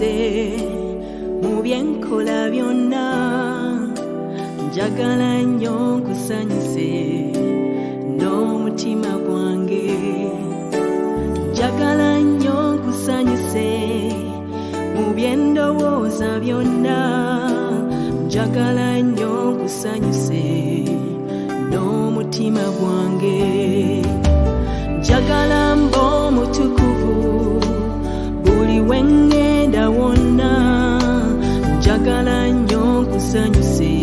Nkusanyuse mu byenkola byonna. Njagala nnyo nkusanyuse n'omutima gwange. Njagala nnyo nkusanyuse mu byendowooza byonna. Njagala nnyo nkusanyuse n'omutima gwange. Njagala mbe omutukuvu buli we ŋŋenda wonna. Njagala nnyo nkusanyuse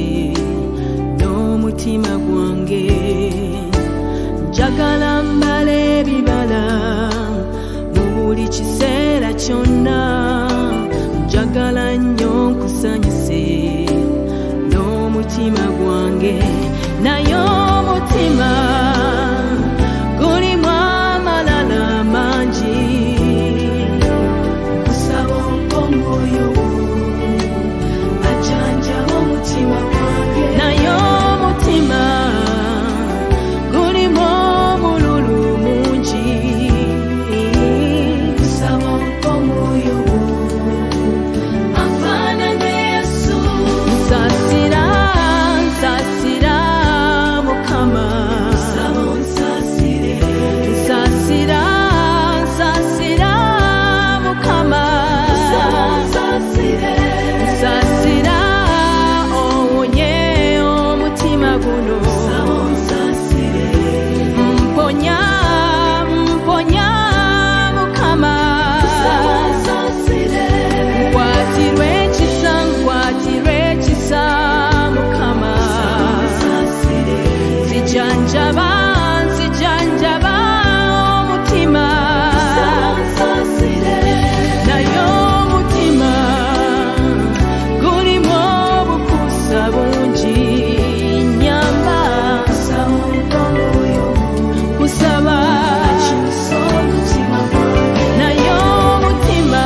n'omutima gwange. Njagala mbala ebibala mu buli kiseera kyonna. Njagala nnyo nkusanyuse n'omutima gwange. Naye omutima gulimu amalala mangi. Kusaba omwoyo wo ajjanjaba omutima gwange. Naye omutima gulimu omululu mungi. Kusaba omwoyo wo afaanane Yesu. Nsasira, nsasira Mukama. Nsaba onsasire. Nsasira, nsasira Mukama. Nsaba onsasire. Nsasira owonye omutima guno. Nsaba onsasire. Mponya, mponya Mukama. Nsaba onsasire. Nkwatirwe ekisa, nkwatirwe ekisa Mukama. Nzijanjaba, nzijanjaba omutima. Naye omutima gulimu obukuusa bungi. Nyamba kusaba. Naye omutima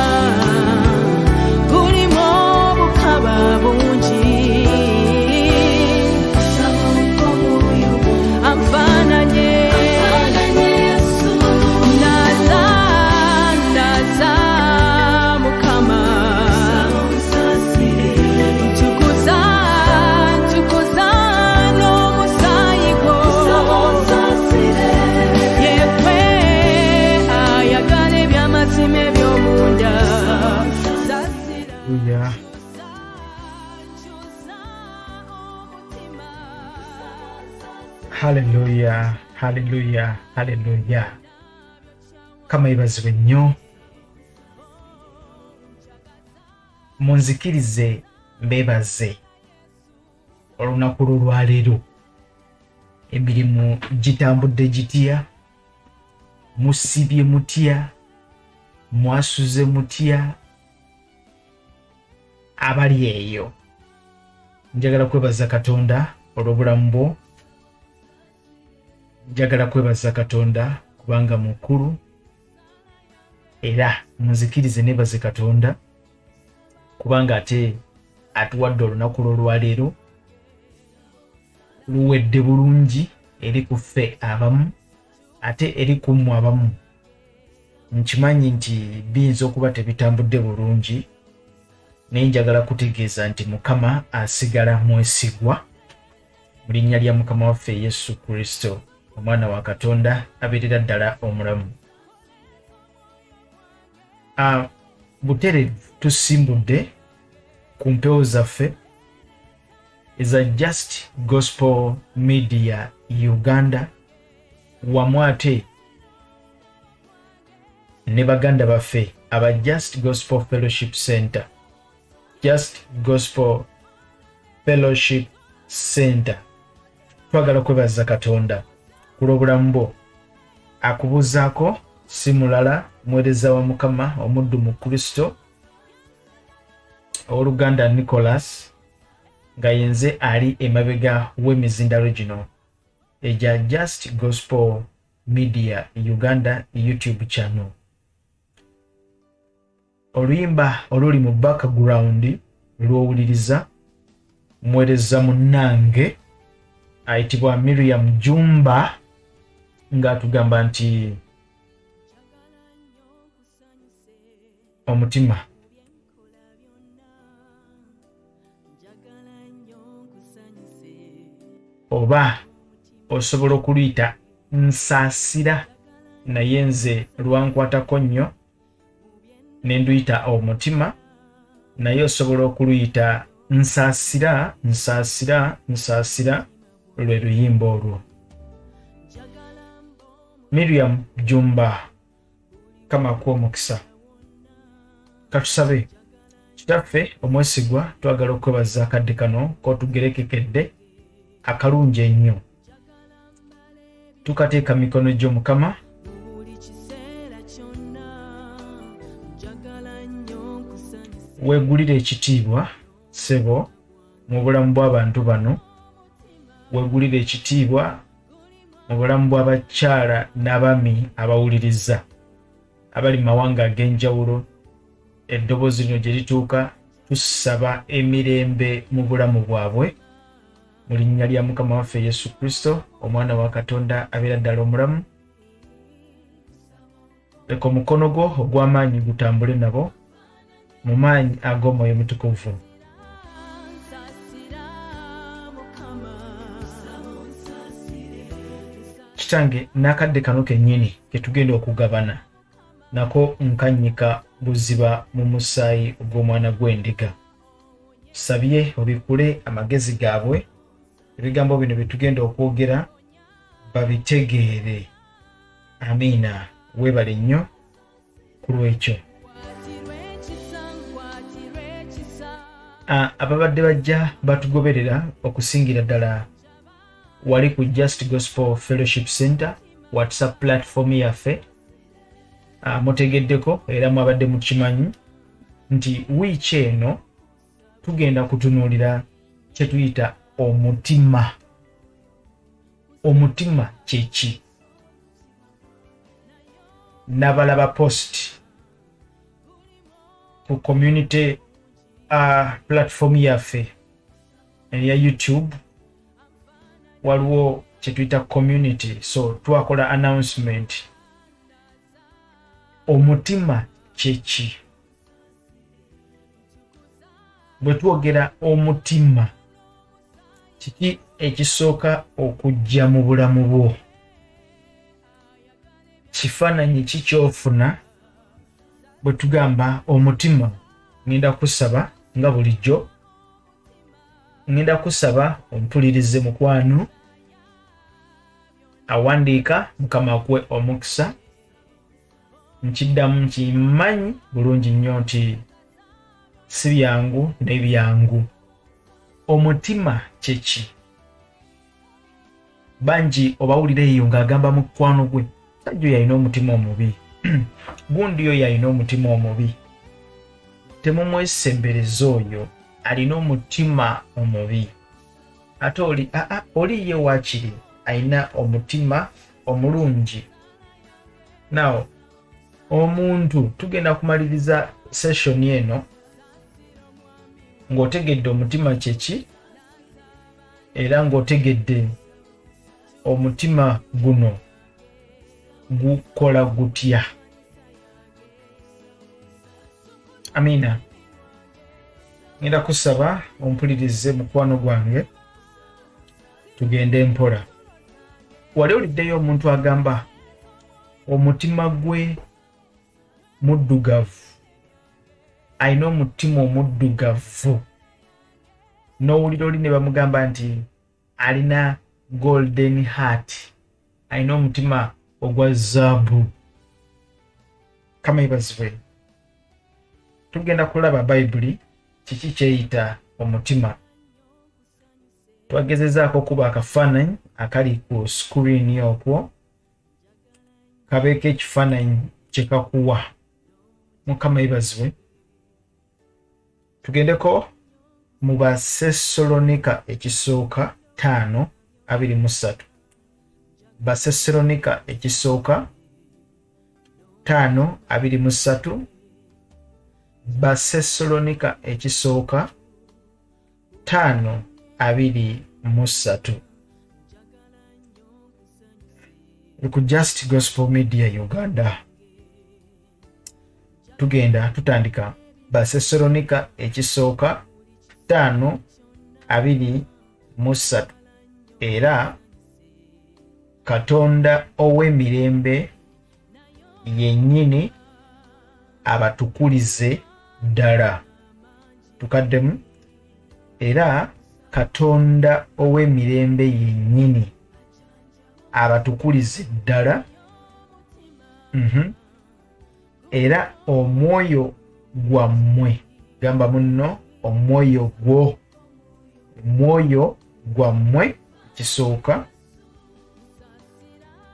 gulimu obukaba bungi. Anfaananye naza, naza Mukama. Ntukuza, ntukuza n'omusaayi gwo. Yekwe ayagala ebyamazima eby'omunda. Saasira. Haleluya. Kyusa omutima. Haleluya, haleluya, haleluya! Mukama yebazibwe nnyo. Munzikirize mbeebaze olunaku lw'olwaleero. Emirimu gitambudde gitya? Musibye mutya? Mwasuze mutya abali eyo? Njagala kwebaza Katonda olw'obulamu bwo. Njagala kwebaza Katonda kubanga mukulu, era munzikirize nebaze Katonda kubanga ate atuwadde olunaku lw'olwaleero. Luwedde bulungi eri ku ffe abamu, ate eri ku mmwe abamu nkimanyi nti biyinza okuba tebitambudde bulungi, naye njagala kutegeeza nti Mukama asigala mwesigwa. Mu linnya lya Mukama waffe Yesu Kristo, omwana wa Katonda abeerera ddala omulamu. Butereevu tusimbudde ku mpewo zaffe eza Just Gospel Media Uganda, wamu ate ne baganda baffe aba Just Gospel Fellowship Center. Just Gospel Fellowship Center, twagala kwebaza Katonda ku lw'obulamu bwo. Akubuuzaako si mulala, muweereza wa Mukama, omuddu mu Kristo, owooluganda Nicholas, nga yenze ali emabega w'emizindalo gino egya Just Gospel Media Uganda YouTube channel. Oluyimba oluli mu background lw'owuliriza, muweereza munnange ayitibwa Miriam Jumba, ng'atugamba nti omutima. Oba osobola okuluyita Nsaasira, naye nze lwankwatako nnyo ne nduyita Omutima, naye osobola okuluyita Nsaasira, Nsaasira, Nsaasira, lwe luyimba olwo. Miriam Jumba, Mukama akuwe omukisa. Katusabe. Kitaffe omwesigwa, twagala okwebaza akadde kano k'otugerekekedde akalungi ennyo. Tukateeka mikono gyo, Mukama. Weegulire ekitiibwa, ssebo, mu bulamu bw'abantu bano. Weegulire ekitiibwa mu bulamu bw'abakyala n'abaami abawuliriza abali mu mawanga ag'enjawulo eddoboozi lino gye lituuka. Tusaba emirembe mu bulamu bwabwe mu linnya lya Mukama waffe Yesu Kristo, Omwana wa Katonda abeera ddala omulamu. Leka omukono gwo ogw'amaanyi gutambule nabo mu maanyi ag'Omwoyo Mutukuvu. Kitange, n'akadde kano kennyini ke tugenda okugabana nako nkannyika buziba mu musaayi ogw'Omwana gw'Endiga. Sabye obikule amagezi gaabwe, ebigambo bino bye tugenda okwogera babitegeere. Amiina. Weebale nnyo ku lwekyo. Ababadde bajja batugoberera okusingira ddala wali ku Just Gospel Fellowship Center WhatsApp platform yaffe, mutegeddeko era mwabadde mukimanyi nti wiiki eno tugenda kutunuulira kye tuyita omutima. Omutima kyeki? Nabalaba post ku community platform yaffe eya YouTube, waliwo kyetuyita community, so twakola announcement. Omutima kyeki? Bwe twogera omutima, kiki ekisooka okujja mu bulamu bwo? Kifaananyi ki kyofuna bwe tugamba omutima? Ngenda kusaba nga bulijjo, ngenda kusaba ompulirize, mukwano awandiika. Mukama akuwe omukisa. Nkiddamu, nkimanyi bulungi nnyo nti si byangu n'ebyangu. Omutima kyeki? Bangi obawulira eyo ng'agamba mukwano gwe, "Sajja oyo alina omutima omubi, gundi oyo alina omutima omubi, temumwesembereza, oyo alina omutima omubi." Ate oli, aa, oli ye waakiri alina omutima omulungi. Now omuntu, tugenda kumaliriza session eno ng'otegedde omutima kyeki, era ng'otegedde omutima guno gukola gutya. Amiina. Ngenda kusaba ompulirize, mukwano gwange, tugende mpola. Wali oliddeyo omuntu agamba omutima gwe muddugavu, alina omutima omuddugavu, n'owulira oli ne bamugamba nti alina golden heart, alina omutima ogwa zaabu? Kama yebazibwe. Tugenda kulaba Bayibuli kiki kyeyita omutima. Twagezezaako okuba akafaananyi akali ku screen okwo kabeeko ekifaananyi kye kakuwa. Mukama yebazibwe. Tugendeko mu Basesalonika ekisooka 5:23. Basesalonika ekisooka 5:23. Basesalonika ekisooka 5:23, ku Just Gospel Media Uganda. Tugenda tutandika Basesalonika ekisooka 5:23. Era Katonda ow'emirembe yennyini abatukulize ddala. Tukaddemu. Era Katonda ow'emirembe yennyini abatukulize ddala. Era omwoyo gwammwe, gamba munno omwoyo gwo, omwoyo gwammwe kisooka,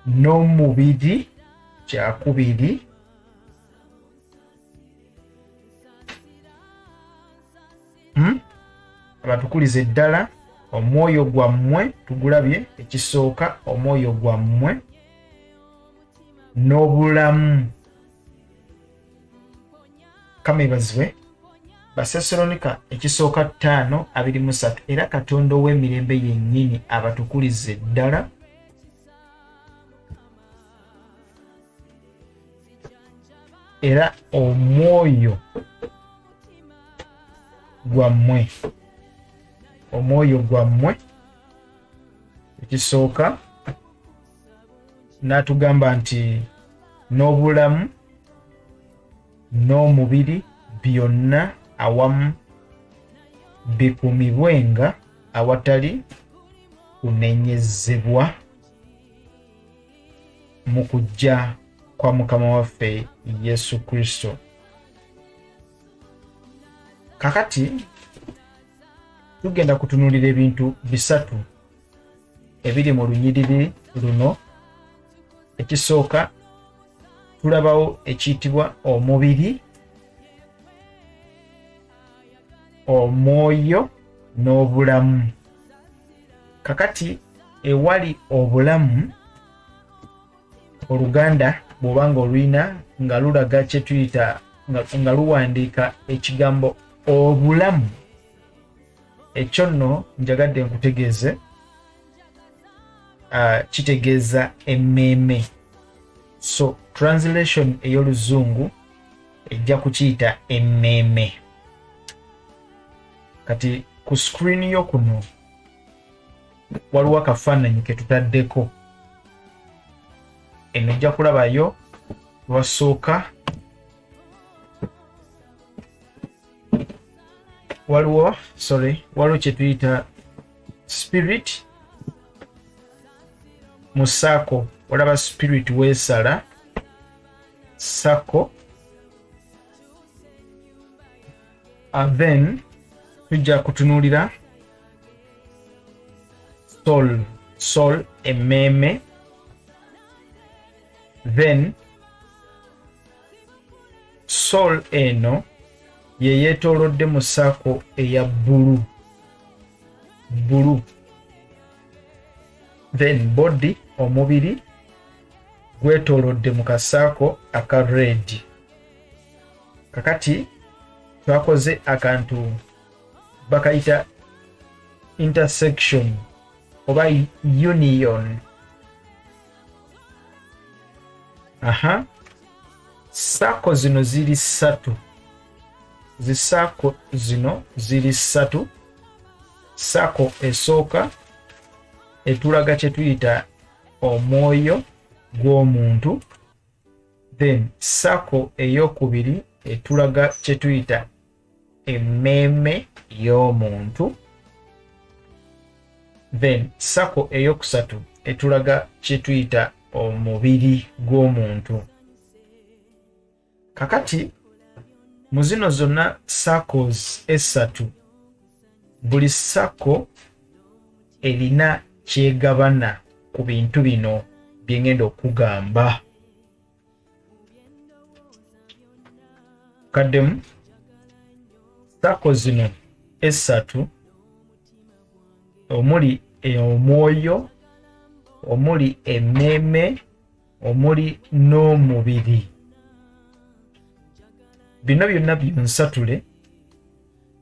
n'omubiri kyakubiri, Abatukulize ddala omwoyo gwammwe, tugulabye ekisooka, omwoyo gwammwe n'obulamu. Kama ebazibwe. Basesalonika ekisooka 5:23, era Katonda ow'emirembe yennyini abatukulize ddala era omwoyo gwammwe, omwoyo gwammwe ekisooka, n'atugamba nti n'obulamu n'omubiri byonna awamu bikuumibwenga awatali kunenyezebwa mu kujja kwa Mukama waffe Yesu Kristo. Kakati tugenda kutunuulira ebintu bisatu ebiri mu lunyiriri luno. Ekisooka, tulabawo ekiyitibwa omubiri, omwoyo n'obulamu. Kakati ewali obulamu, Oluganda bw'oba nga olulina nga lulaga kye tuyita nga luwandiika ekigambo obulamu, ekyo nno njagadde nkutegeeze, kitegeeza emmeeme. So translation ey'Oluzungu ejja kukiyita emmeeme. Kati ku screen yo kuno waliwo akafaananyi ke tutaddeko, eno ojja kulabayo lwasooka waliwo, sorry, waliwo kye tuyita spirit mu saako. Olaba spirit weesala sako, and then tujja kutunuulira soul, soul emmeeme, then soul eno ye yeetoolodde mu saako eya bbulu bbulu, then body omubiri gwetoolodde mu kasaako aka red. Kakati twakoze akantu bakayita intersection oba union. Aha, saako zino ziri ssatu, zisaako zino ziri ssatu. Saako esooka etulaga kye tuyita omwoyo gw'omuntu, then saako ey'okubiri etulaga kye tuyita emmeeme y'omuntu, then saako ey'okusatu etulaga kye tuyita omubiri gw'omuntu. Kakati mu zino zonna circles essatu, buli sako erina kyegabana ku bintu bino bye ngenda okugamba. Kaddemu, sako zino essatu omuli omwoyo, omuli emmeeme, omuli n'omubiri, bino byonna byonsatule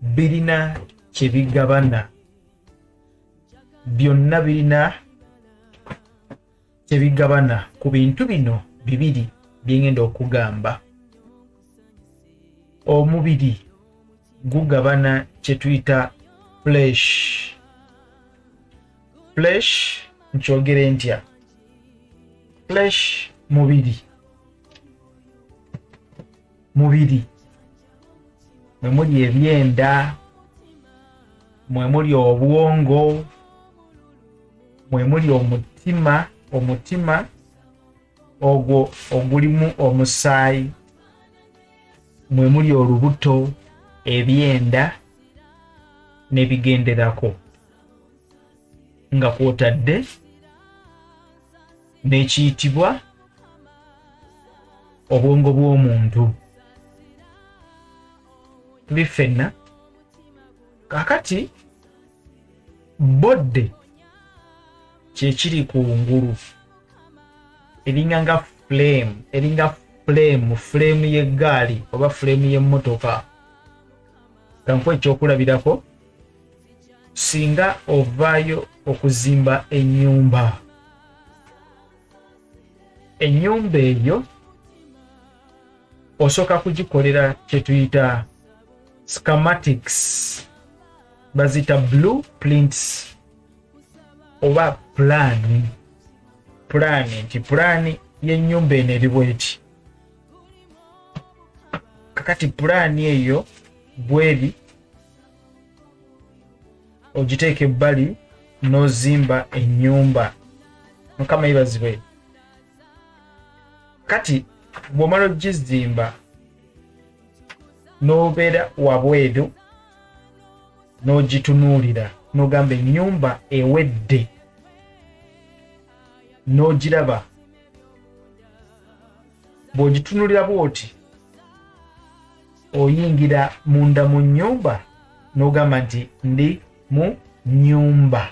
birina kye bigabana, byonna birina kye bigabana ku bintu bino bibiri bye ngenda okugamba. Omubiri gugabana kye tuyita flesh. Flesh nkyogere ntya? Flesh mubiri, mubiri mwe muli ebyenda, mwe muli obwongo, mwe muli omutima, omutima ogwo ogulimu omusaayi, mwe muli olubuto, ebyenda n'ebigenderako, nga kwotadde n'ekiyitibwa obwongo bw'omuntu. Tuli ffenna kakati bodde kyekiri ku ngulu, eringa nga flame, eringa flame, flame y'eggaali oba flame y'emmotoka. Kankuwa ekyokulabirako, singa ovaayo okuzimba ennyumba, ennyumba eyo osooka kugikolera kye tuyita schematics, baziyita blue prints oba pulaani, pulaani nti pulaani y'ennyumba eno eri bweti. Kakati pulaani eyo bweri ogiteeka ebbali n'ozimba ennyumba. Mukama yebazibwe. Kati bw'omala ogizimba n'obeera wabweru n'ogitunuulira n'ogamba ennyumba ewedde, n'ogiraba, bw'ogitunuulira bw'oti oyingira munda mu nnyumba n'ogamba nti ndi mu nnyumba.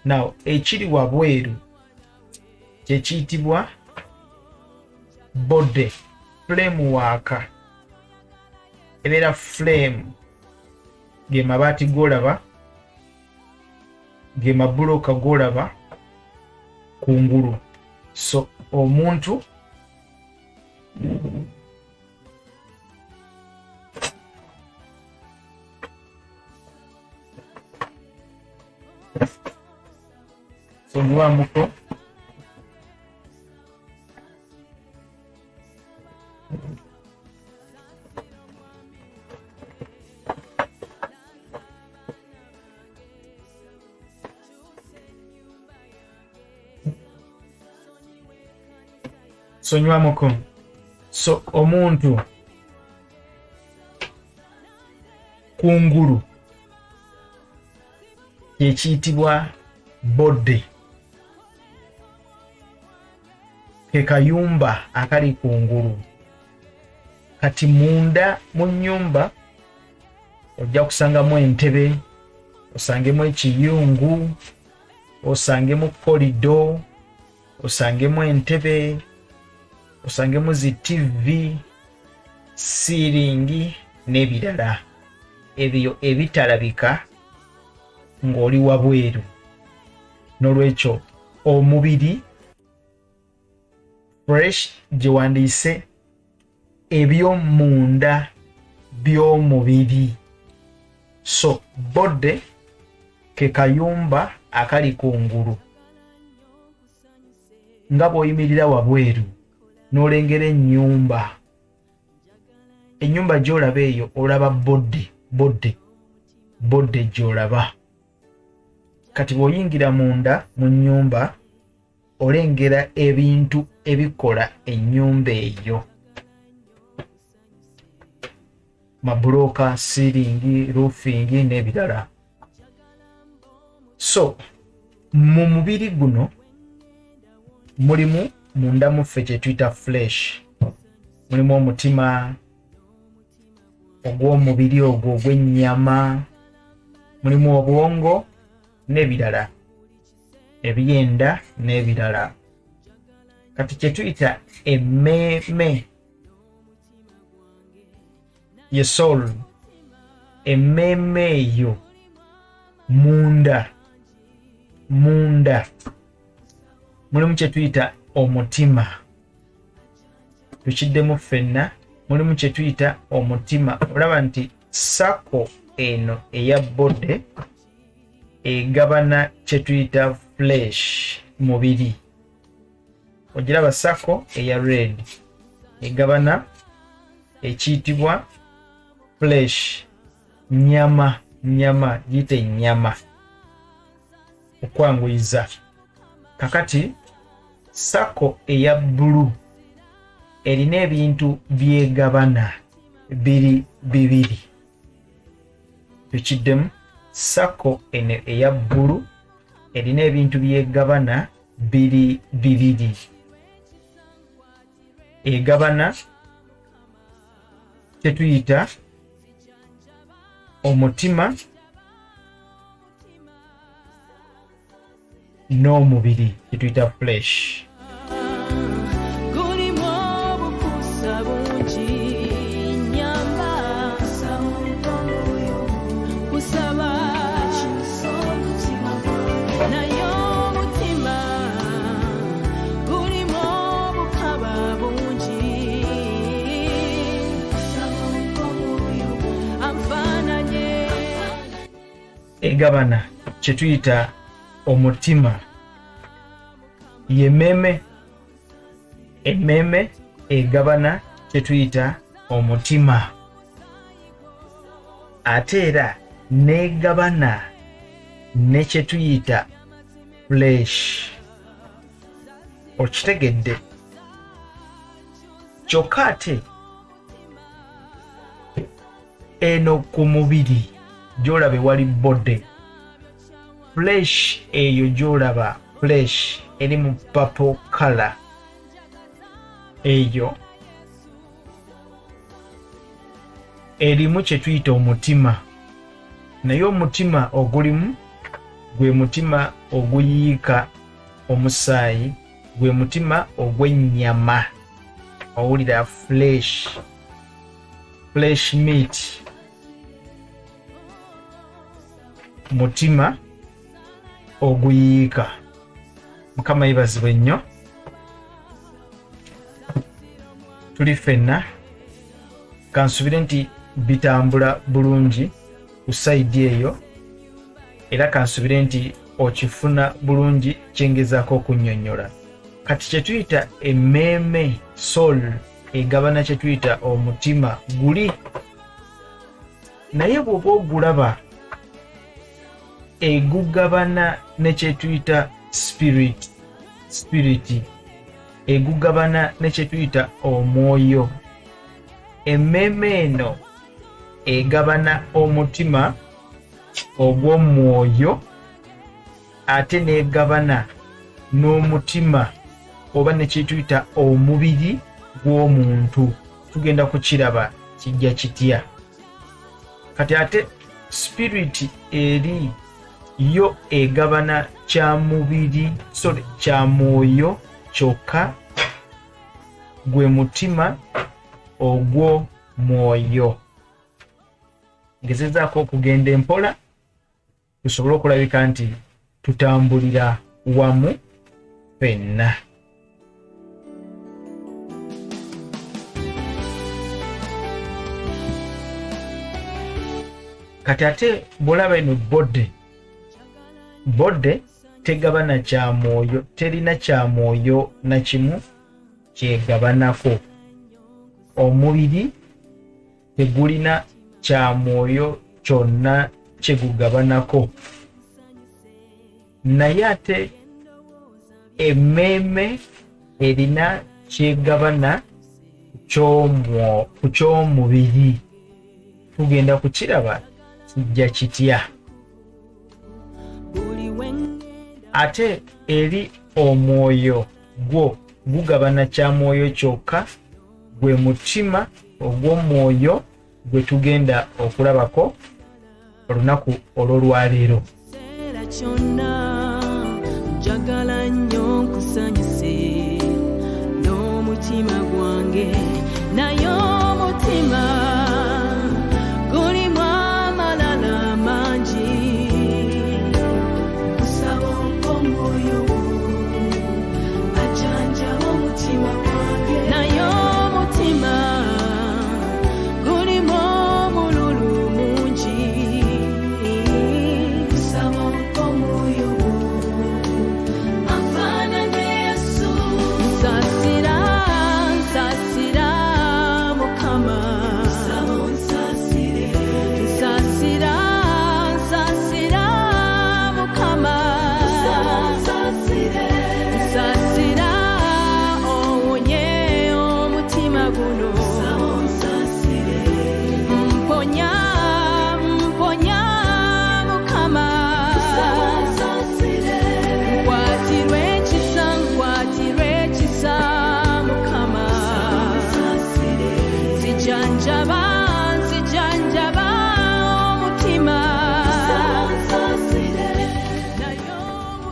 Now ekiri wabweru kyekiyitibwa body flame waaka, ebeera flame, ge mabaati g'olaba, ge mabuloka g'olaba kungulu. So omuntu sonyiwamuko sonyiwamuko. So omuntu kungulu kyekiyitibwa body, ke kayumba akali kungulu. Kati munda mu nnyumba ojja kusangamu entebe, osangemu ekiyungu, osangemu kolido, osangemu entebe, osangemu zi ttivi, siiringi n'ebirala ebyo ebitalabika ng'oli wabweru. N'olwekyo omubiri fresh gye wandiise eby'omunda by'omubiri. So body ke kayumba akali kungulu, nga bw'oyimirira wabweru n'olengera ennyumba, ennyumba gy'olaba eyo olaba body, body, body gy'olaba. Kati bw'oyingira munda mu nnyumba olengera ebintu ebikola ennyumba eyo, mabulooka, siiringi, ruufingi n'ebirala. So mu mubiri guno mulimu munda muffe kye tuyita flesh, mulimu omutima ogw'omubiri ogwo ogw'ennyama, mulimu obwongo n'ebirala, ebyenda n'ebirala. Kati kye tuyita emmeeme ye soul, emmeeme eyo munda, munda mulimu kye tuyita omutima. Tukiddemu ffenna, mulimu kye tuyita omutima. Olaba nti sako eno eya bode Egabana kye tuyita flesh, mubiri. Ogiraba sako eya red egabana ekiyitibwa flesh, nyama, nyama giyite nyama okwanguyiza. Kakati sako eya bbulu erina ebintu byegabana biri bibiri. Tukiddemu, sako eno eya bbulu erina ebintu byegabana biri bibiri. Egabana kyetuyita omutima n'omubiri, kyetuyita flesh. Gulimu obukuusa bungi, nyamba kusaba naye omutima gulimu obukaba bungi, anfaananye. Egabana kyetuyita omutima, yememe. Emmeeme egabana kyetuyita omutima, ate era negabana ne kyetuyita flesh. Okitegedde? Kyokka ate eno ku mubiri gy'olaba ewali body flesh, eyo gy'olaba flesh eri mu purple color, eyo erimu kye tuyita omutima, naye omutima ogulimu gwe mutima oguyiika omusaayi, gwe mutima ogw'ennyama. Owulira flesh, flesh meat, mutima oguyiika. Mukama yebazibwe nnyo. Tuli ffenna, kansubire nti bitambula bulungi ku sayidi eyo, era kansubire nti okifuna bulungi kyengezaako okunnyonnyola. Kati kyetuyita emmeeme, soul, egabana kyetuyita omutima guli, naye bw'oba ogulaba egugabana ne kyetuyita spirit, spirit egugabana ne kyetuyita omwoyo. Emmeeme eno egabana omutima ogw'omwoyo, ate n'egabana n'omutima oba ne kyetuyita omubiri gw'omuntu. Tugenda kukiraba kijja kitya. Kati ate spirit eri yo egabana kya mubiri, sorry, kya mwoyo kyokka, gwe mutima ogw'omwoyo. Ngezezaako okugenda empola tusobole okulabika nti tutambulira wamu ffenna. Kati ate bw'olaba eno body, body tegabana kya mwoyo, terina kya mwoyo na kimu kyegabanako. Omubiri tegulina kya mwoyo kyonna kyegugabanako, naye ate emmeeme erina kyegabana ku ky'omubiri. Tugenda kukiraba kijja kitya. Ate eri omwoyo gwo gugabana kya mwoyo kyokka, gwe mutima ogw'omwoyo gwe tugenda okulabako olunaku olw'olwaleero. Kiseera kyonna njagala nnyo nkusanyuse n'omutima gwange, naye omutima gulimu amalala mangi. Kusaba omwoyo ajanjaba omutima gwange, naye omutima gulimu omululu mungi. Kusaba. Nzijanjaba, nzijanjaba omutima.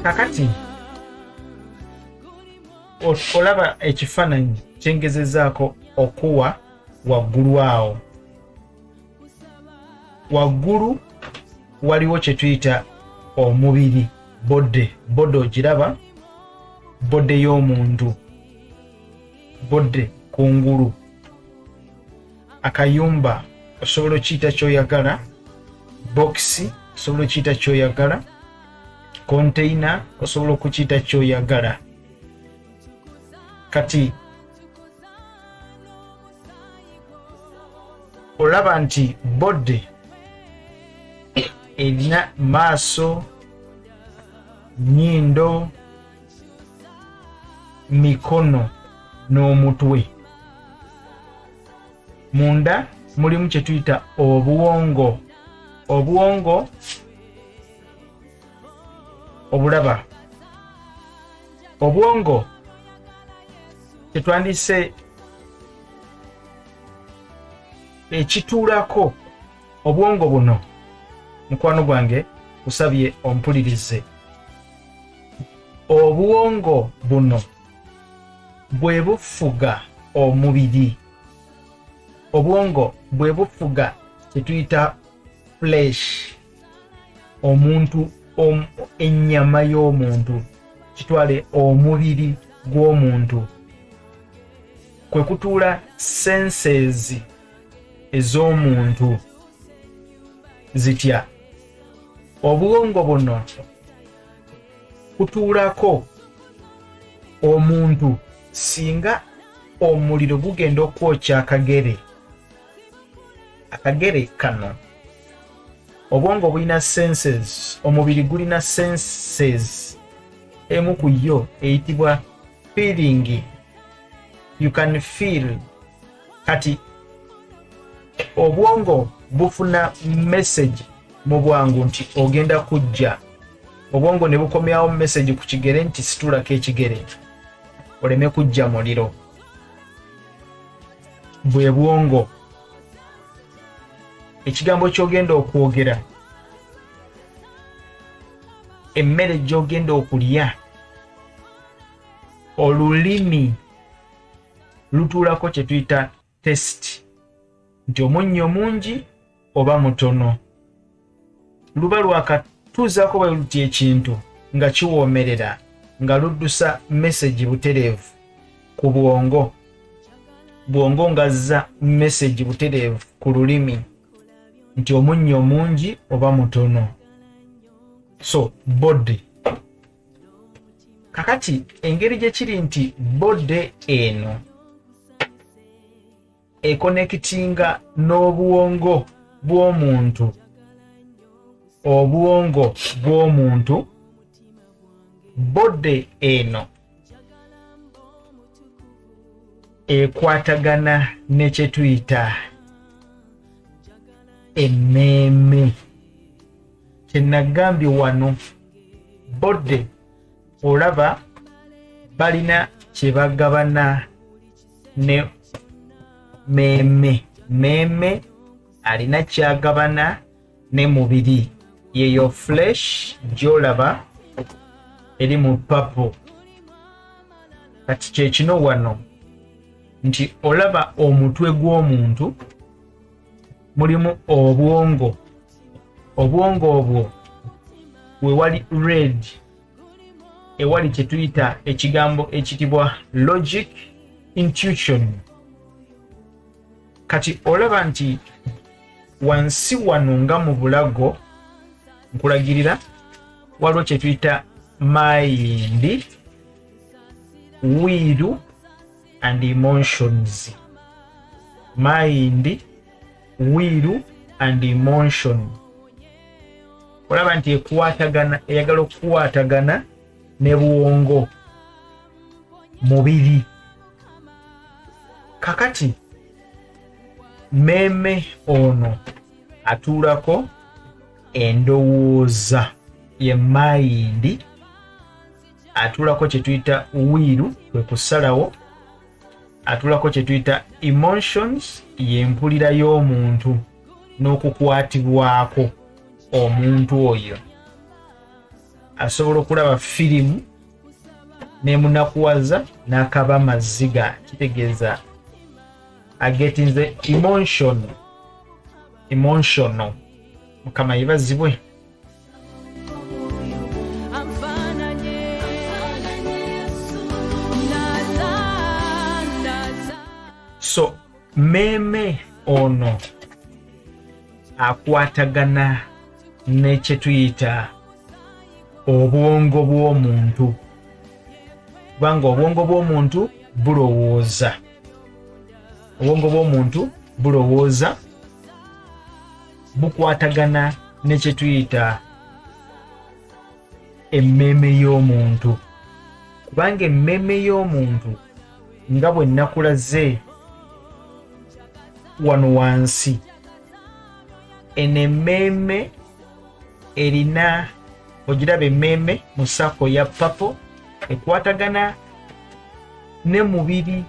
Kakati olaba ekifaananyi kyengezezaako okuwa waggulu awo. Waggulu waliwo kye tuyita omubiri, body. Body ogiraba, body y'omuntu, body kungulu, akayumba osobola okiyita kyoyagala, bokisi osobola okiyita kyoyagala, container osobola okukiyita kyoyagala. Kati olaba nti body erina maaso, nyindo, mikono n'omutwe. Munda mulimu kye tuyita obwongo. Obwongo obulaba, obwongo kyetwandise ekituulako obwongo buno. Mukwano gwange, kusabye ompulirize. Obwongo buno bwe bufuga omubiri, obwongo bwe bufuga kyetuyita flesh, omuntu, ennyama y'omuntu, kitwale omubiri gw'omuntu, kwe kutuula senses ez'omuntu. Zitya? Obwongo buno kutuulako omuntu. Singa omuliro gugenda okwokya akagere, akagere kano, obwongo bulina senses, omubiri gulina senses, emu ku yo eyitibwa feeling, you can feel. Kati obwongo bufuna message mu bwangu nti ogenda kujja, obwongo ne bukomyawo message ku kigere nti situlako ekigere oleme kujja muliro. Bwe bwongo. Ekigambo ky'ogenda okwogera, emmere gy'ogenda okulya, olulimi lutuulako kye tuyita taste, nti omunnyo mungi oba mutono. Luba lwakatuuzaako bwe luti ekintu nga kiwoomerera, nga luddusa message butereevu ku bwongo, bwongo ng'azza message butereevu ku lulimi nti omunnyo mungi oba mutono. So body, kakati engeri gye kiri nti body eno econnectinga n'obwongo bw'omuntu, obwongo bw'omuntu, body eno ekwatagana ne kye tuyita emmeeme. Kyenagambye wano, body olaba balina kye bagabana ne meeme. Meeme alina kyagabana ne mubiri, yeyo flesh gyolaba eri mu purple. Kati kyekino wano nti olaba omutwe gw'omuntu mulimu obwongo, obwongo obwo wewali red, ewali kye tuyita ekigambo ekitibwa logic, intuition. Kati olaba nti wansi wano nga mu bulago nkulagirira waliwo kye tuyita mind, will and emotions. Mind, will and emotion, olaba nti ekwatagana, eyagala okukwatagana ne bwongo, mubiri. Kakati meeme ono atuulako endowooza ye mind, atuulako kye tuyita will, kwe kusalawo. Atuulako kye tuyita emotions, y'empulira y'omuntu n'okukwatibwako. Omuntu oyo asobola okulaba firimu nemunakuwaza n'akaba maziga, kitegeeza agetinze emotion, emotional. Mukama yebazibwe. So meeme ono akwatagana nekyetuyita obwongo bw'omuntu, kubanga obwongo bw'omuntu bulowooza, obwongo bw'omuntu bulowooza, bukwatagana ne kye tuyita emmeeme y'omuntu, kubanga emmeeme y'omuntu nga bwe nakulaze wano wansi, eno emmeeme erina, ogiraba emmeeme mu sako ya papo ekwatagana ne mubiri.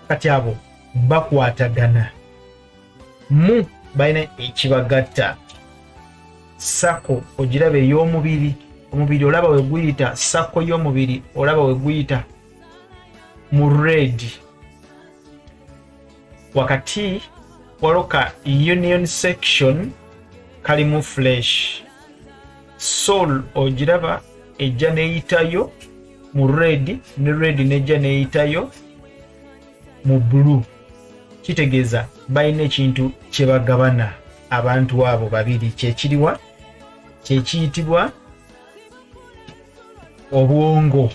Kati abo bakwatagana mu balina ekibagatta. Sako ogiraba ey'omubiri, omubiri olaba we guyita, sako y'omubiri olaba we guyita mu red, wakati waliwo ka union section kalimu flesh. Soul ogiraba ejja neyitayo mu red, ne red nejja neyitayo mu blue, kitegeeza balina ekintu kye bagabana abantu abo babiri. Kyekiriwa? Kyekiyitibwa obwongo.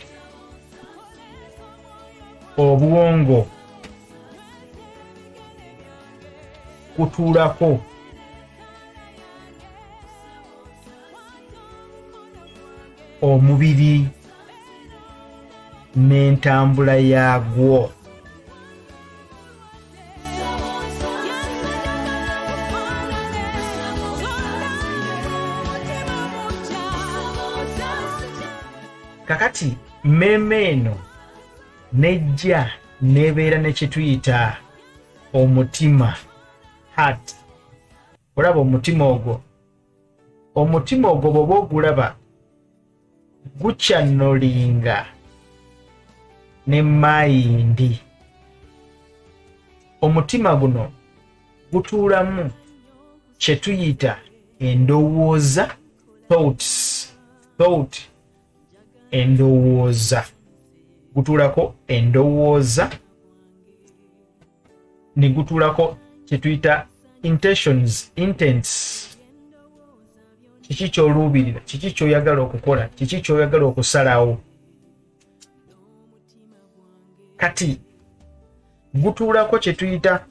Obwongo kutuulako omubiri n'entambula yaagwo. Kakati mmeeme eno nejja nebeera ne kyetuyita omutima, heart. Olaba omutima ogwo, omutima ogwo bw'oba ogulaba gukyanolinga ne mayindi. Omutima guno gutuulamu kye tuyita endowooza, thoughts, thought, endowooza, gutuulako endowooza ne gutuulako kye tuyita intentions, intents. Kiki ky'oluubirira, kiki ky'oyagala okukola, kiki ky'oyagala okusalawo. Kati gutuulako kye tuyita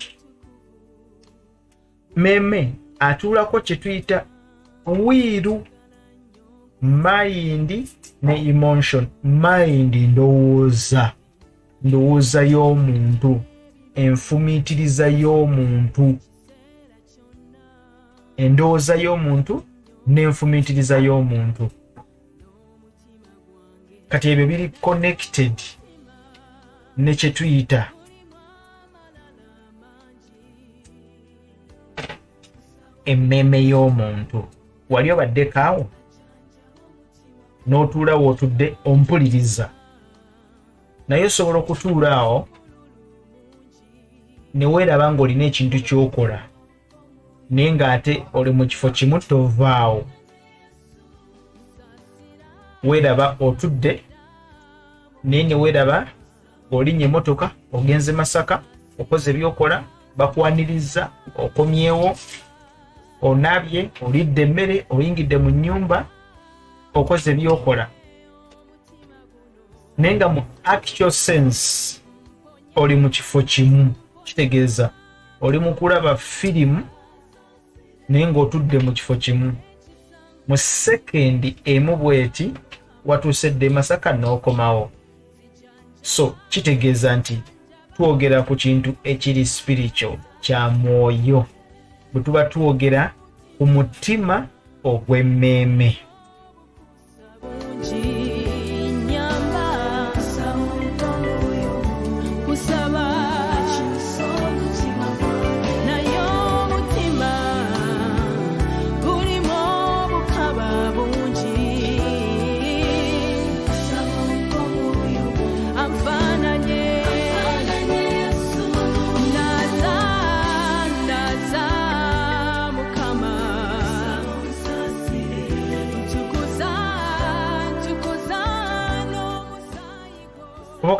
meme, atuulako kye tuyita will, mind ne emotion. Mind ndowooza, ndowooza y'omuntu, enfumiitiriza y'omuntu, endowooza y'omuntu n'enfumiitiriza y'omuntu. Kati ebyo biri connected ne kye tuyita emmeeme y'omuntu. Wali obaddeko awo n'otuula w'otudde ompuliriza, naye osobola okutuula awo ne weeraba ng'olina ekintu ky'okola, naye ng'ate oli mu kifo kimu, tovaawo. Weeraba otudde, naye ne weeraba ng'olinnya emotoka ogenze Masaka, okoze byokola, bakwaniriza, okomyewo, onabye, olidde emmere, oyingidde mu nnyumba, okoze byokola, naye nga mu actual sense oli mu kifo kimu. Kitegeeza oli mu kulaba firimu naye ng'otudde mu kifo kimu. Mu sekendi emu bweti watuuse dda e Masaka n'okomawo. So kitegeeza nti twogera ku kintu ekiri spiritual, kya mwoyo, bwe tuba twogera ku mutima ogw'emmeeme.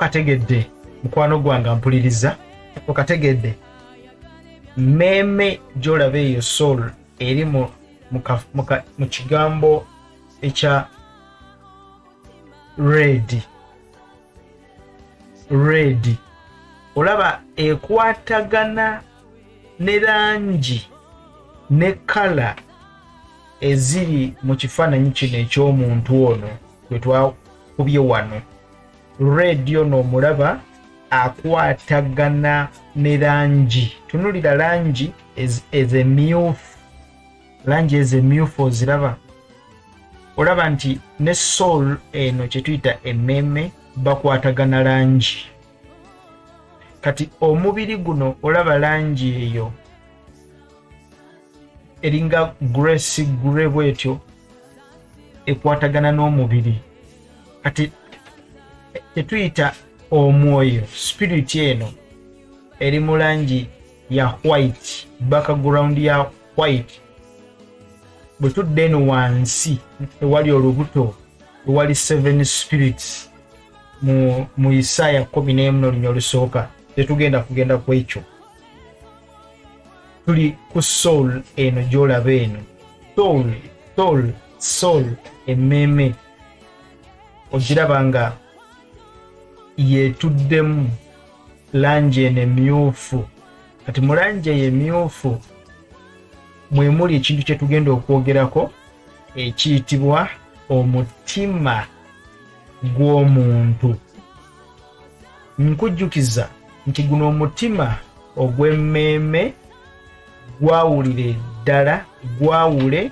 Okategedde, mukwano gwange ampuliriza? Okategedde? Mmeeme gy'olaba eyo, soul, eri mu kigambo ekya red. Red olaba ekwatagana ne langi ne kala eziri mu kifaananyi kino eky'omuntu ono gwe twakubye wano. Red ono omulaba akwatagana ne langi. Tunulira langi ezemyufu, langi ezo emyufu oziraba? Olaba nti ne soul eno kyetuyita emmeeme bakwatagana langi. Kati omubiri guno olaba langi eyo eringa grace gre bwetyo ekwatagana n'omubiri. Kati kyetuyita omwoyo, spirit eno eri mu langi ya white, background ya white. Bwe tudda eno wansi ewali olubuto, ewali seven spirits mu Isaaya 11 n'olunya olusooka, tetugenda kugenda ku ekyo. Tuli ku soul eno gy'olaba eno, soul, soul, soul, emmeeme ogiraba nga yetuddemu langi eno emyufu. Kati mu langi eyo emyufu mwe muli ekintu kye tugenda okwogerako ekiyitibwa omutima gw'omuntu. Nkujjukiza nti guno omutima ogw'emmeeme gwawulire ddala, gwawule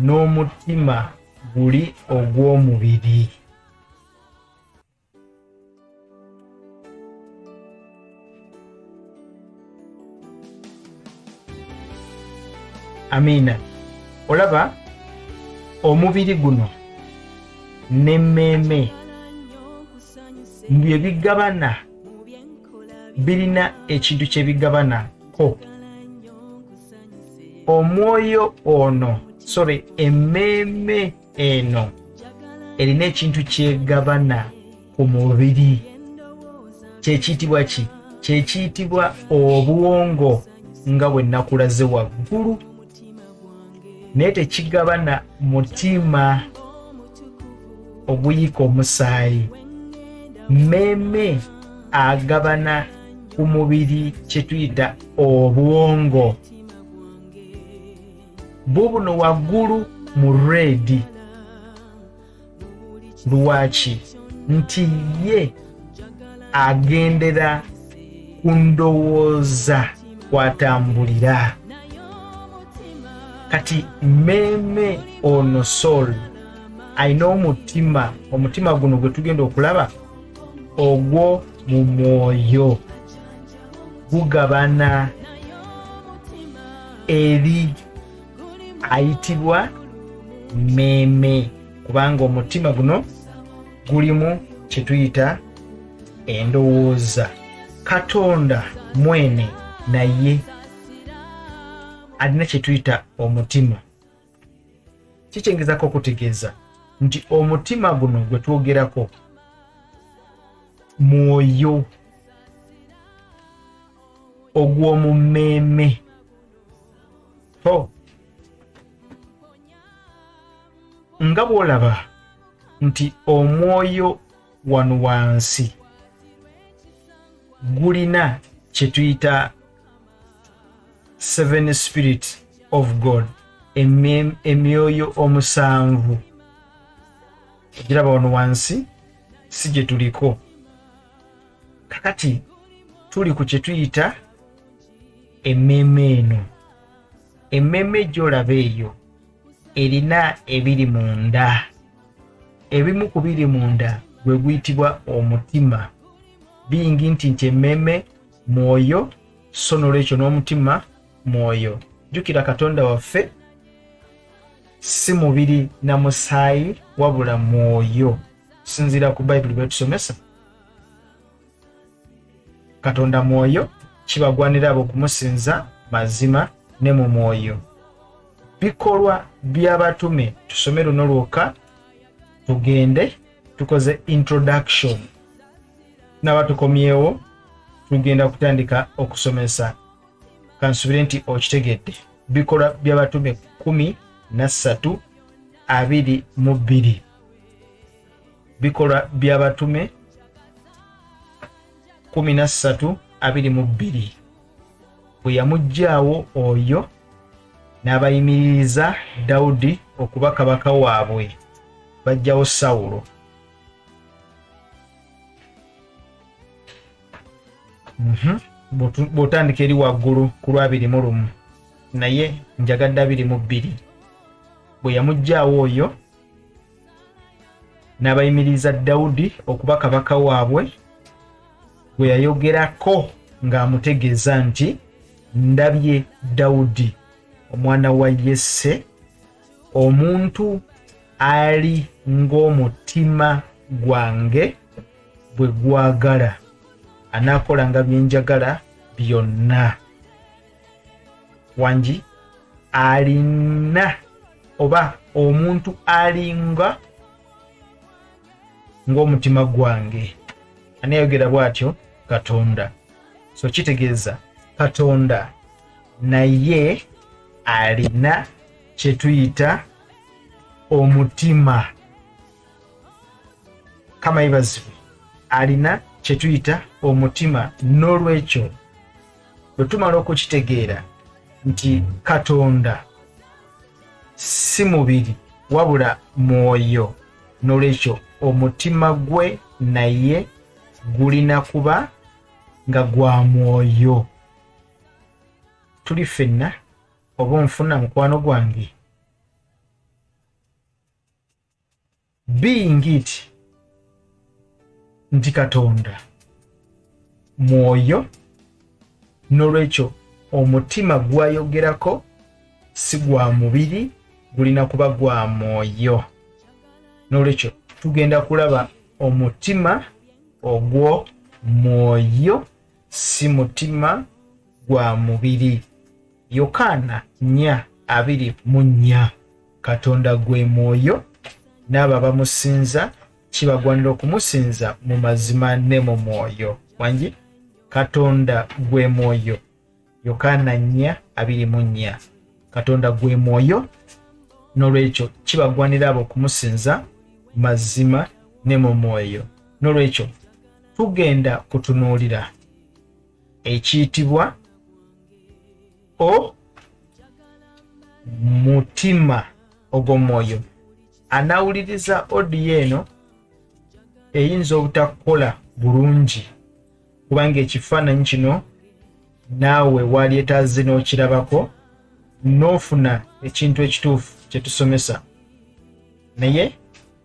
n'omutima guli ogw'omubiri. Amiina. Olaba omubiri guno n'emmeeme bye bigabana, birina ekintu kye bigabanako. Omwoyo ono, sorry, emmeeme eno erina ekintu kyegabana ku mubiri, kyekiyitibwa ki? Kyekiyitibwa obwongo, nga bwe nakulaze waggulu, naye tekigabana mutima oguyiika omusaayi. Mmeeme agabana ku mubiri kye tuyita obwongo bubuno waggulu mu red. Lwaki? Nti ye agendera ku ndowooza kwatambulira. Kati mmeeme ono, soul, alina omutima. Omutima guno gwe tugenda okulaba ogwo mu mwoyo gugabana eri ayitibwa mmeeme, kubanga omutima guno gulimu kye tuyita endowooza. Katonda mwene naye alina kye tuyita omutima. Kikyengezako okutegeeza nti omutima guno gwe twogerako mwoyo ogw'omu mmeeme. To nga bw'olaba nti omwoyo wano wansi gulina kye tuyita seven spirit of God, emyoyo omusanvu, ogiraba wano wansi, si gye tuliko kakati. Tuli ku kye tuyita emmeeme eno. Emmeeme gy'olaba eyo erina ebiri munda. Ebimu ku biri munda gwe guyitibwa omutima. Bingi nti emmeeme mwoyo, so nolwekyo n'omutima mwoyo. Jjukira, Katonda waffe si mubiri na musaayi, wabula mwoyo. Sinziira ku Bayibuli bwetusomesa, Katonda mwoyo, kibagwanira abo okumusinza mazima ne mu mwoyo. Bikolwa by'Abatume, tusome luno lwokka tugende tukoze introduction. Tunaba tukomyewo, tugenda kutandika okusomesa. Kansubire nti okitegedde. Bikolwa by'Abatume 13:22. Bikolwa by'Abatume 13:22. Bwe yamuggyaawo oyo, n'abayimiririza Dawudi okuba kabaka waabwe, bajjawo Sawulo. Bw'otandika eri waggulu ku lwabiri mu lumu, naye njagadde 22. Bwe yamuggyaawo oyo, n'abayimiriza Dawudi okuba kabaka waabwe, gwe yayogerako ng'amutegeeza nti, ndabye Dawudi omwana wa Yesse, omuntu ali ng'omutima gwange bwe gwagala, anaakolanga bye njagala byonna. Wangi alina oba omuntu alinga ng'omutima gwange. Ani ayogera bw'atyo? Katonda. So kitegeeza Katonda naye alina kye tuyita omutima. Kama yebazibwe, alina kye tuyita omutima. N'olwekyo bwe tumala okukitegeera nti Katonda si mubiri wabula mwoyo, n'olwekyo omutima gwe naye gulina kuba nga gwa mwoyo. Tuli ffenna oba onfuna mukwano gwange? Being it nti Katonda mwoyo, n'olwekyo omutima gwayogerako si gwa mubiri, gulina kuba gwa mwoyo. N'olwekyo tugenda kulaba omutima ogwo mwoyo, si mutima gwa mubiri. Yokaana 4:24, Katonda gwe mwoyo, n'abo abamusinza kibagwanira okumusinza mu mazima ne mu mwoyo. Wangi, Katonda gwe mwoyo. Yokaana 4:24, Katonda gwe mwoyo, n'olwekyo kibagwanira abo okumusinza mazima ne mu mwoyo. N'olwekyo tugenda kutunuulira ekiyitibwa o mutima ogw'omwoyo. Anawuliriza odiyo eno eyinza obutakukola bulungi, kubanga ekifaananyi kino naawe walyetaaze n'okirabako n'ofuna ekintu ekituufu kye tusomesa. Naye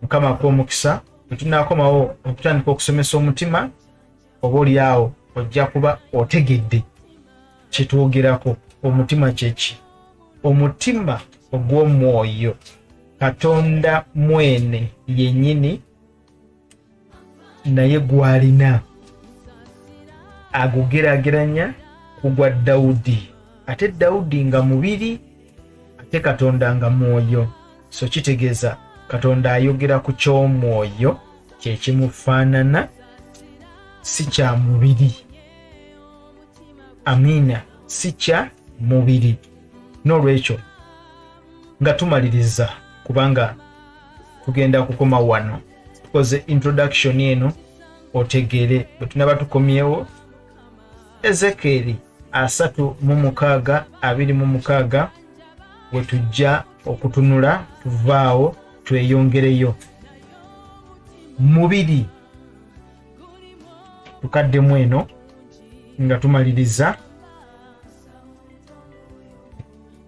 Mukama akuwa omukisa. Bwe tunaakomawo okutandika okusomesa omutima, oba oli awo ojja kuba otegedde kye twogerako. Omutima kyeki? Omutima ogw'omwoyo Katonda mwene yennyini naye gwalina, agugeraageranya ku gwa Dawudi, ate Dawudi nga mubiri, ate Katonda nga mwoyo. So kitegeeza Katonda ayogera ku ky'omwoyo kye kimufaanana, si kya mubiri. Amiina, si kya mubiri. N'olwekyo nga tumaliriza, kubanga tugenda kukoma wano, tukoze introduction eno otegeere bwe tunaba tukomyewo. Ezekeeri 36:26 we tujja okutunula, tuvaawo tweyongereyo mubiri. Tukaddemu eno nga tumaliriza.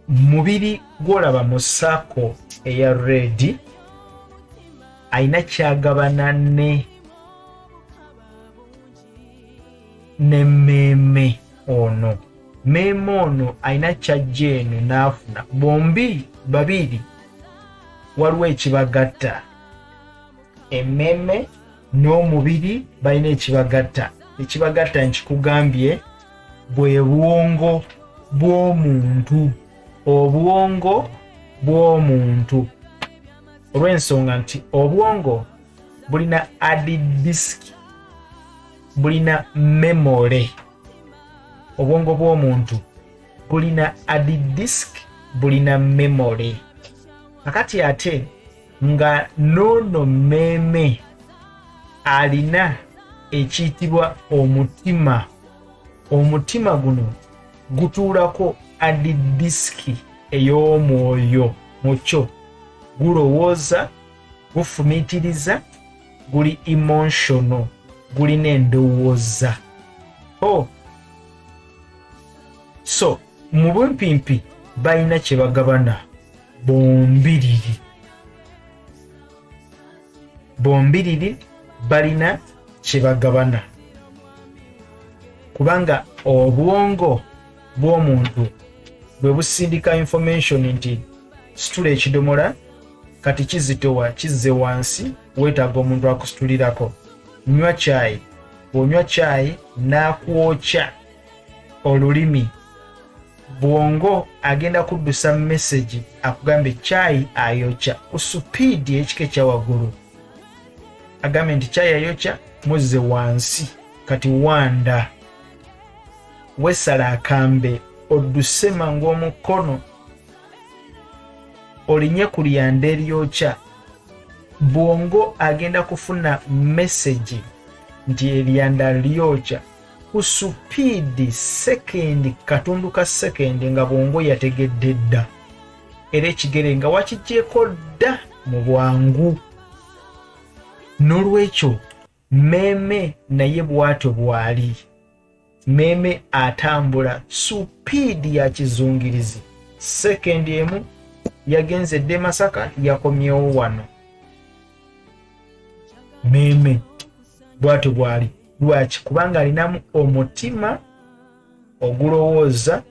Mubiri gwolaba mu saako eya redi alina kyagabana ne nemmeeme ono. Mmeeme ono alina kyajja eno n'afuna, bombi babiri waliwo ekibagatta. Emmeeme n'omubiri balina ekibagatta. Ekibagatta nkikugambye bwe bwongo bw'omuntu, obwongo bw'omuntu, olw'ensonga nti obwongo bulina hard disk. Bulina memole. Obwongo bw'omuntu bulina hard disk, bulina memole. Kakati ate nga noono mmeeme alina ekiyitibwa omutima. Omutima guno gutuulako hard disk ey'omwoyo mukyo, gulowooza, gufumiitiriza, guli emotional, gulina endowooza. Oh. So mu bumpimpi balina kye bagabana bombiriri, bombiriri balina kye bagabana, kubanga obwongo bw'omuntu bwe busindika information nti situla ekidomola, kati kizitowa, kizze wansi, weetaaga omuntu akusitulirako. Nywa kyayi, bw'onywa kyayi n'akwokya olulimi, bwongo agenda kuddusa message akugambe kyayi ayokya ku supiidi ekika ekya waggulu, agambe nti kyayi ayokya, muzze wansi, kati wanda wesala akambe odduse mangu omukono olinye ku lyanda eryokya. Bwongo agenda kufuna message nti eryanda lyokya ku supiidi sekendi katundu ka sekendi nga bwongo yategedde dda, era ekigere nga wakigyeko dda mu bwangu. N'olwekyo mmeeme naye bw'atyo bw'ali. Mmeeme atambula supiidi ya kizungirizi, sekendi emu yagenze dda e Masaka, yakomyewo wano. Mmeeme bw'atyo bw'ali. Lwaki? Kubanga alinamu omutima ogulowooza,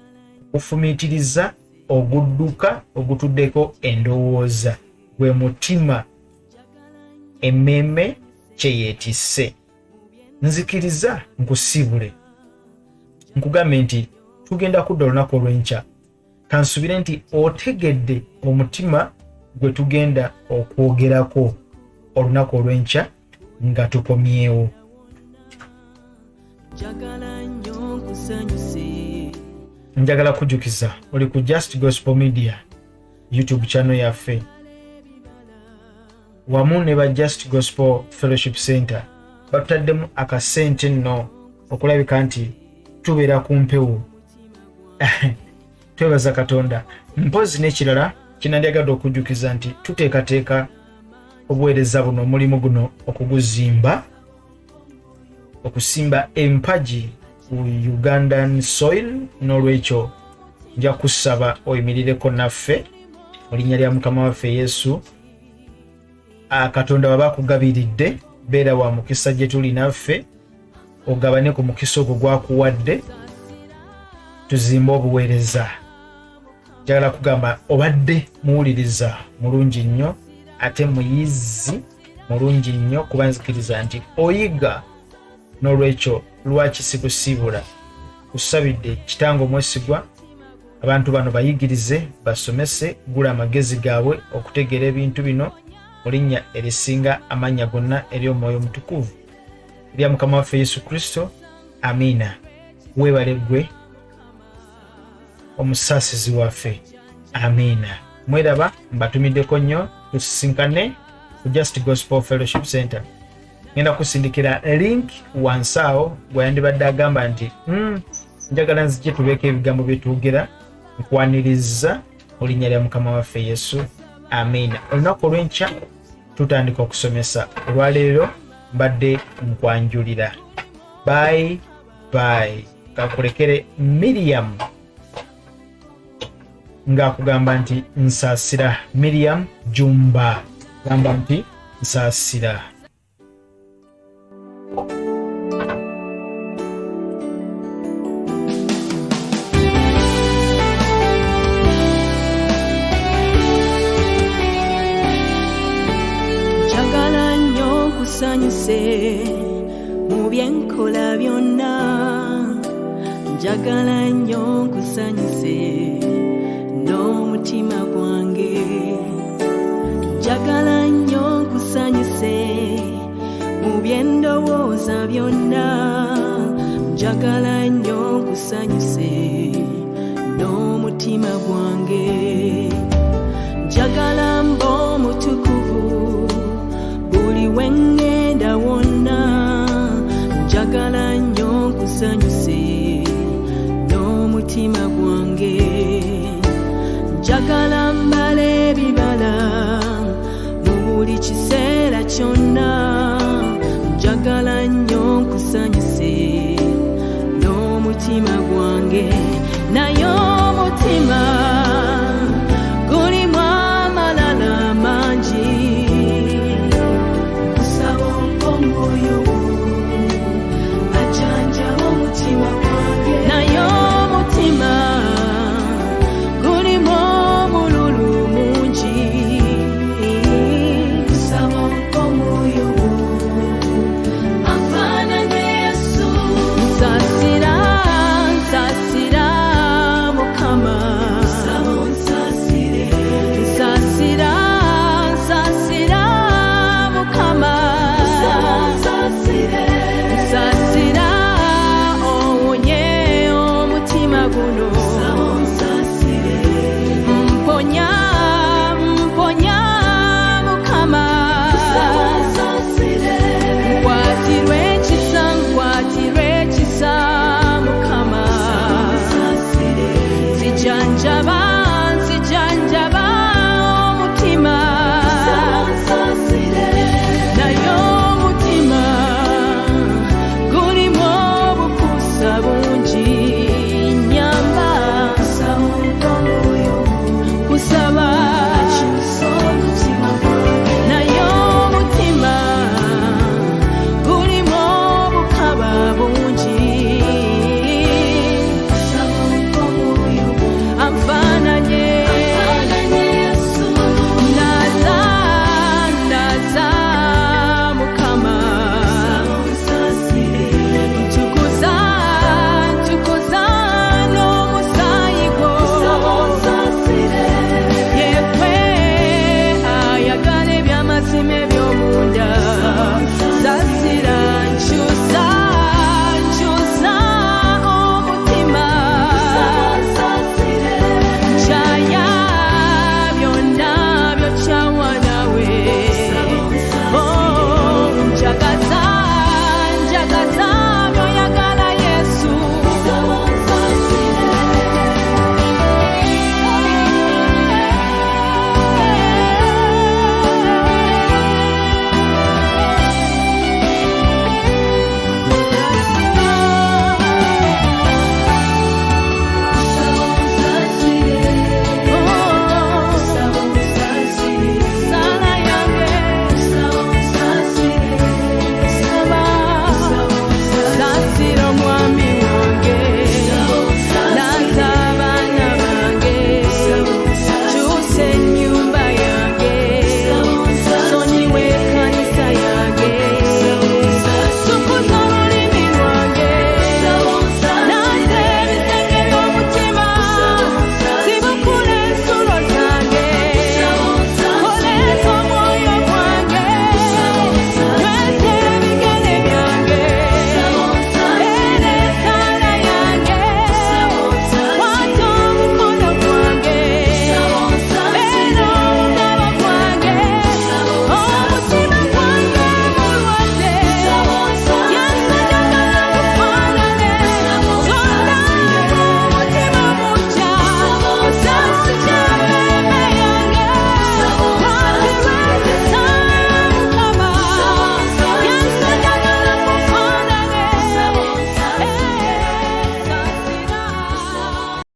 ogufumiitiriza, ogudduka, ogutuddeko endowooza. Gwe mutima emmeeme kye yeetisse. Nzikiriza nkusiibule, nkugambe nti tugenda kudda olunaku olw'enkya. Kansubire nti otegedde omutima gwe tugenda okwogerako olunaku olw'enkya nga tukomyewo. Njagala kujjukiza oli ku Just Gospel Media YouTube channel yaffe wamu ne ba Just Gospel Fellowship Center batutaddemu akasente nno okulabika nti tubeera ku mpewo. Twebaza Katonda. Mpozi n'ekirala kinandyagadde okujjukiza nti tuteekateeka obuweereza buno, omulimu guno okuguzimba, okusimba empagi ku Ugandan soil. N'olwekyo nja kusaba oyimirireko naffe mu linnya lya Mukama waffe Yesu. Katonda waba akugabiridde, beera wa mukisa gye tuli naffe, ogabane ku mukisa ogwo gwakuwadde, tuzimbe obuweereza. Njagala kugamba obadde muwuliriza mulungi nnyo ate muyizzi mulungi nnyo, kuba nzikiriza nti oyiga. N'olwekyo lwaki sikusiibula? Kusabidde kitange omwesigwa, abantu bano bayigirize, basomese, gula amagezi gaabwe okutegeera ebintu bino mu linnya erisinga amannya gonna ery'Omwoyo Omutukuvu erya Mukama waffe Yesu Kristo, amiina. Weebale ggwe omusaasizi waffe, amiina. Mweraba, mbatumiddeko nnyo, tusisinkane ku Just Gospel Fellowship Center. Ngenda kusindikira link wansi awo gweyandibadde agamba nti njagala nzije tubeeko ebigambo byetwogera. Nkwaniriza mu linnya lya Mukama waffe Yesu, amiina. Olunaku olw'enkya tutandika okusomesa. Olwaleero mbadde nkwanjulira. Bye bye. Kakulekere Miriam ng'akugamba nti nsaasira. Miriam Jumba gamba nti nsaasira. Njagala nnyo nkusanyuse mu byenkola byonna, njagala nnyo nkusanyuse n'omutima gwange, njagala nnyo nkusanyuse mu byendowooza byonna. Njagala nnyo nkusanyuse n'omutima gwange. Njagala mbe omutukuvu buli we ŋŋenda wonna. Njagala nnyo nkusanyuse n'omutima gwange. Njagala mbala ebibala mu buli kiseera kyonna. Njagala nnyo nkusanyuse n'omutima gwange. Naye omutima gulimu amalala mangi. Nsaba ompe omwoyo wo ajjanjaba omutima gwange. Naye omutima gulimu omululu mungi. Nsaba ompe omwoyo wo afaanane Yesu. Nsasira, nsasira Mukama. Nsaba onsasire. Nsasira, nsasira Mukama. Nsaba onsasire. Nsasira owonye omutima guno. Nsaba onsasire. Mponya, mponya Mukama. Nsaba onsasire. Nkwatirwe ekisa, nkwatirwe ekisa Mukama. Nzijanjaba.